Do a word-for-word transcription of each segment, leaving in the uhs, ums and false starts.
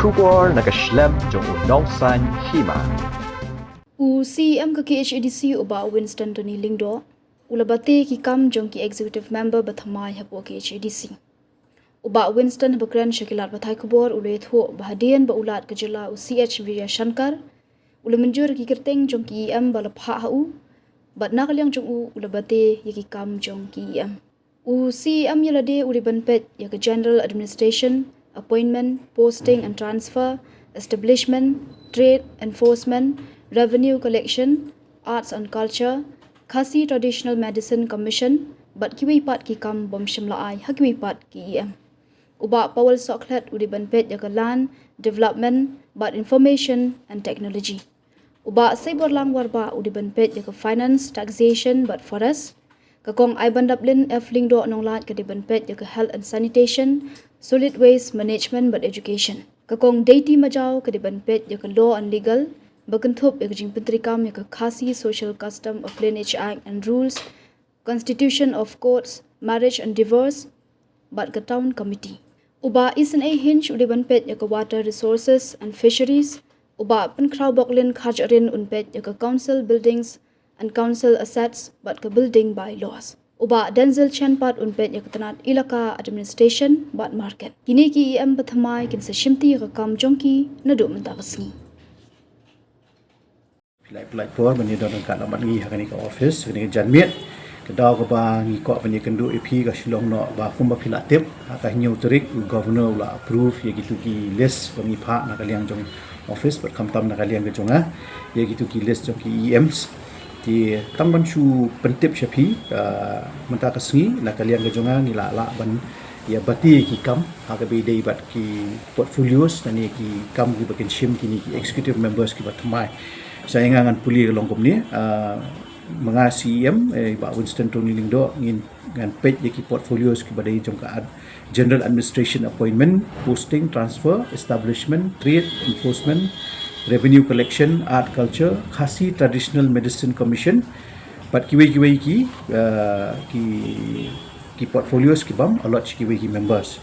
Khubor na ka shlem jong u Nongsaiñ Hima. U CEM ka KHADC u Bah Winston Tony Lyngdoh u la bate ki kam jong ki executive member ba thymmai hapoh KHADC. U Bah Winston haba kren sha ki lad pathai khubor u la ïathuh ba hadien ba u Lat ka jylla u C H Vijayashankar u la mynjur ki kyrteng jong ki EM ba la phah ha u, bad na ka liang jong u u la bate ïa ki kam jong ki EM. U CEM ïa lade u dei ban peit ïa ka General Administration, Appointment, Posting and Transfer, Establishment, Trade, Enforcement, Revenue Collection, Arts and Culture, Khasi Traditional Medicine Commission, bad kiwei pat ki kam bym shym la ai ha kiwei pat ki EM. U Bah Powell Sohkhlet u dei ban peit ïa ka Land, Development, bad Information and Technology. U Bah Seiborlang Warbah u dei ban peit ïa ka Finance, Taxation, bad Forest. Ka Kong Aibandaplin F Lyngdoh Nonglait ka dei ban peit ïa ka Health and Sanitation, Solid Waste Management, bad Education. Ka Kong Deiti Majaw ka dei ban peit ïa ka Law and Legal, ba kynthup ïa ka jingpyntreikam ïa ka Khasi Social Custom of Lineage Act and Rules, Constitution of Courts, Marriage and Divorce, bad ka Town Committee. U Bah Isynei Hinge u dei ban peit ïa ka Water Resources and Fisheries. U Bah Pynkhraw Boklin Kharjahrin un peit ïa ka Council Buildings and Council Assets bad ka Building Bylaws. U Bah Denzil Chen pat un peit ïa ka tnat Elaka Administration bad Market. Kine ki EM ba thymmai kin sa shimti ïa ka kam jong ki naduh mynta ka sngi. Phi la ïa pynlait por ban ïa don ryngkat lambat ngi ha kane ka office, ha kane ka janmiet. Ka daw kaba ngi kwah ban ïa kynduh ïa phi ka shu long noh ba kumba phi la tip, ha ka hynñiew tarik u Governor u la approve ïa kitu ki list ba ngi phah na ka liang jong office bad khamtam na ka liang ka jong nga ïa kitu ki list jong ki EMs. Te tang ban shu pyntip sha phi, ah, mynta ka sngi na ka liang ka jong nga ngi la lah ban ïa bati ki kam ha kaba ïadei bad ki portfolios lane ki kam kiba kin shim kine ki executive members kiba thymmai. Sa ïa nga ngan pule ka long kumne, ah, ma nga CEM, eh, Bah Winston Tony Lyngdoh, ngin, ngan peit ïa ki portfolios kiba dei jong ka ad-, General Administration, Appointment, Posting, Transfer, Establishment, Trade, Enforcement, Revenue Collection, Art, Culture, Khasi Traditional Medicine Commission, bad kiwei kiwei ki, ah, ki, ki portfolios kibym allot sha kiwei ki members.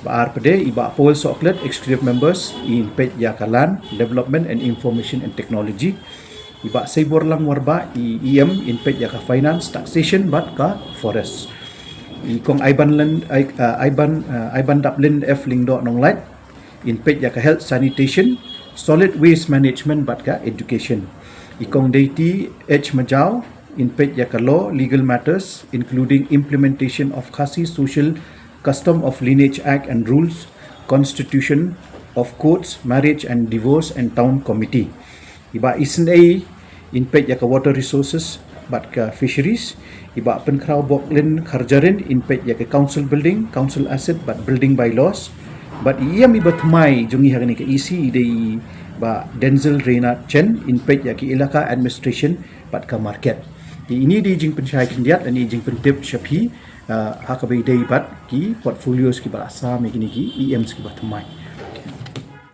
Ba ar pat de i Bah Powell Sohkhlet, executive members, in peit ïa ka Land, Development and Information and Technology. I Bah Seiborlang Warbah, i EM, in peit ïa ka Finance, Taxation bad ka Forest. I Kong Aibanlen, Ai-, ah, Aiban, ah, Aibandaplin F Lyngdoh Nonglait, in peit ïa ka Health, Sanitation, Solid Waste Management bad ka Education. I Kong Deiti H Majaw, in peit ïa ka Law, Legal Matters, including Implementation of Khasi Social Custom of Lineage Act and Rules, Constitution of Courts, Marriage and Divorce and Town Committee. I Bah Isynei, in peit ïa ka Water Resources bad ka Fisheries. I Bah Pynkhraw Boklin Kharjahrin, in peit ïa ka Council Building, Council Asset bad Building Bylaws. Bad i EM iba thymmai jong ngi ha kane ka EC i dei i Bah Denzil Reynard Chen, in peit ïa ka Elaka Administration bad ka Market. Te ine i dei jingpynshai khyndiat, ine i jingpyntip sha phi, ah, ha kaba ïadei bad ki portfolios kiba la sam ïa kine ki EMs kiba thymmai.